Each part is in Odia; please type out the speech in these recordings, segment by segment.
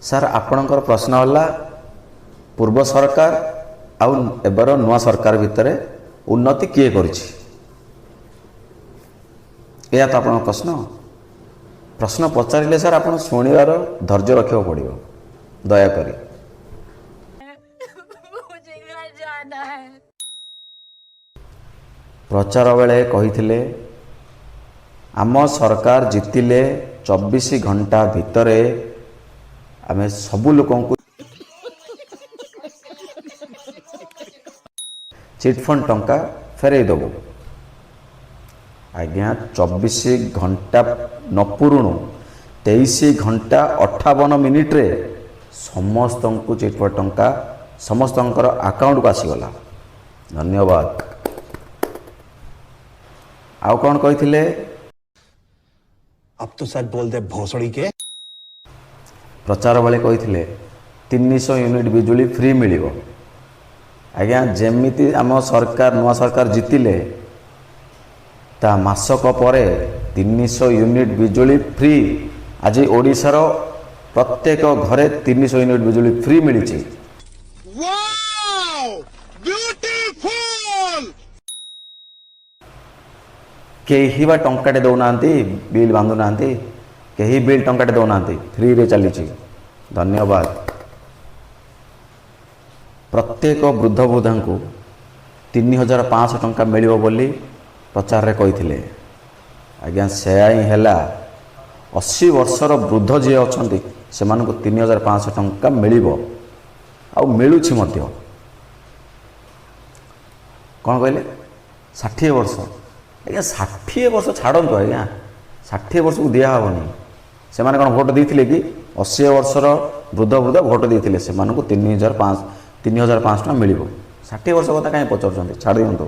ସାର୍, ଆପଣଙ୍କର ପ୍ରଶ୍ନ ହେଲା ପୂର୍ବ ସରକାର ଆଉ ଏବେର ନୂଆ ସରକାର ଭିତରେ ଉନ୍ନତି କିଏ କରିଛି? ଏହା ତ ଆପଣଙ୍କ ପ୍ରଶ୍ନ। ପ୍ରଶ୍ନ ପଚାରିଲେ ସାର୍, ଆପଣ ଶୁଣିବାର ଧୈର୍ଯ୍ୟ ରଖିବାକୁ ପଡ଼ିବ ଦୟାକରି। मुझे घर जाना है। ପ୍ରଚାର ବେଳେ କହିଥିଲେ, ଆମ ସରକାର ଜିତିଲେ 24 ଘଣ୍ଟା ଭିତରେ ଆମେ ସବୁ ଲୋକଙ୍କୁ ଚିଟଫଣ୍ଡ ଟଙ୍କା ଫେରାଇ ଦେବୁ। ଆଜ୍ଞା, 24 ଘଣ୍ଟା ନ ପୁରୁଣୁ 23 ଘଣ୍ଟା 58 ମିନିଟ୍ରେ ସମସ୍ତଙ୍କୁ ଚିଟଫଣ୍ଡ ଟଙ୍କା ସମସ୍ତଙ୍କର ଆକାଉଣ୍ଟକୁ ଆସିଗଲା। ଧନ୍ୟବାଦ। ଆଉ କ'ଣ କହିଥିଲେ? अब तो सच बोल दे भोसड़ी के। ପ୍ରଚାର ବେଳେ କହିଥିଲେ, 300 ୟୁନିଟ୍ ବିଜୁଳି ଫ୍ରି ମିଳିବ। ଆଜ୍ଞା, ଯେମିତି ଆମ ସରକାର, ନୂଆ ସରକାର ଜିତିଲେ, ତା ମାସକ ପରେ 300 ୟୁନିଟ୍ ବିଜୁଳି ଫ୍ରି। ଆଜି ଓଡ଼ିଶାର ପ୍ରତ୍ୟେକ ଘରେ 300 ୟୁନିଟ୍ ବିଜୁଳି ଫ୍ରି ମିଳିଛି। Wow! Beautiful! କେହି ବା ଟଙ୍କାଟେ ଦେଉନାହାନ୍ତି, ବିଲ୍ ବାନ୍ଧୁନାହାନ୍ତି, କେହି ବିଲ୍ ଟଙ୍କାଟେ ଦେଉନାହାନ୍ତି, ଫ୍ରିରେ ଚାଲିଛି। ଧନ୍ୟବାଦ। ପ୍ରତ୍ୟେକ ବୃଦ୍ଧ ବୃଦ୍ଧାଙ୍କୁ 3500 ଟଙ୍କା ମିଳିବ ବୋଲି ପ୍ରଚାରରେ କହିଥିଲେ। ଆଜ୍ଞା, ସେୟା ହିଁ ହେଲା। 80 ବର୍ଷର ବୃଦ୍ଧ ଯିଏ ଅଛନ୍ତି, ସେମାନଙ୍କୁ 3500 ଟଙ୍କା ମିଳିବ ଆଉ ମିଳୁଛି ମଧ୍ୟ। କ'ଣ କହିଲେ? 60 ବର୍ଷ? ଆଜ୍ଞା, 60 ବର୍ଷ ଛାଡ଼ନ୍ତୁ ଆଜ୍ଞା, 60 ବର୍ଷକୁ ଦିଆହେବନି। ସେମାନେ କ'ଣ ଭୋଟ ଦେଇଥିଲେ କି? 80 ବର୍ଷର ବୃଦ୍ଧ ବୃଦ୍ଧ ଭୋଟ ଦେଇଥିଲେ, ସେମାନଙ୍କୁ 3500 ଟଙ୍କା ମିଳିବ। 60 ବର୍ଷ କଥା କାହିଁ ପଚାରୁଛନ୍ତି? ଛାଡ଼ି ଦିଅନ୍ତୁ।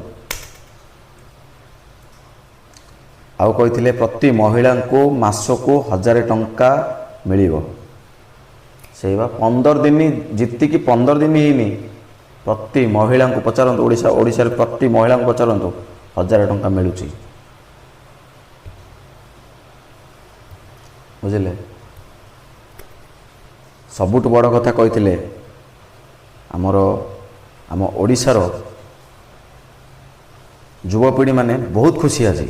ଆଉ କହିଥିଲେ, ପ୍ରତି ମହିଳାଙ୍କୁ ମାସକୁ 1000 ଟଙ୍କା ମିଳିବ। ସେଇ ବା 15 ଦିନ ଜିତିକି 15 ଦିନ ହେଇନି, ପ୍ରତି ମହିଳାଙ୍କୁ ପଚାରନ୍ତୁ, ଓଡ଼ିଶାରେ ପ୍ରତି ମହିଳାଙ୍କୁ ପଚାରନ୍ତୁ, 1000 ଟଙ୍କା ମିଳୁଛି। ବୁଝିଲେ? ସବୁଠୁ ବଡ଼ କଥା କହିଥିଲେ, ଆମ ଓଡ଼ିଶାର ଯୁବପିଢ଼ିମାନେ ବହୁତ ଖୁସି। ଆଜି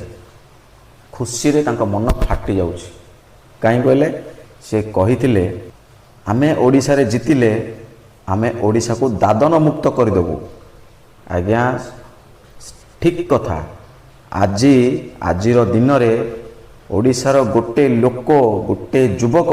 ଖୁସିରେ ତାଙ୍କ ମନ ଫାଟି ଯାଉଛି। କାହିଁ କହିଲେ, ସେ କହିଥିଲେ, ଆମେ ଓଡ଼ିଶାରେ ଜିତିଲେ ଆମେ ଓଡ଼ିଶାକୁ ଦାଦନ ମୁକ୍ତ କରିଦେବୁ। ଆଜ୍ଞା, ଠିକ୍ କଥା। ଆଜିର ଦିନରେ ଓଡ଼ିଶାର ଗୋଟେ ଲୋକ, ଗୋଟେ ଯୁବକ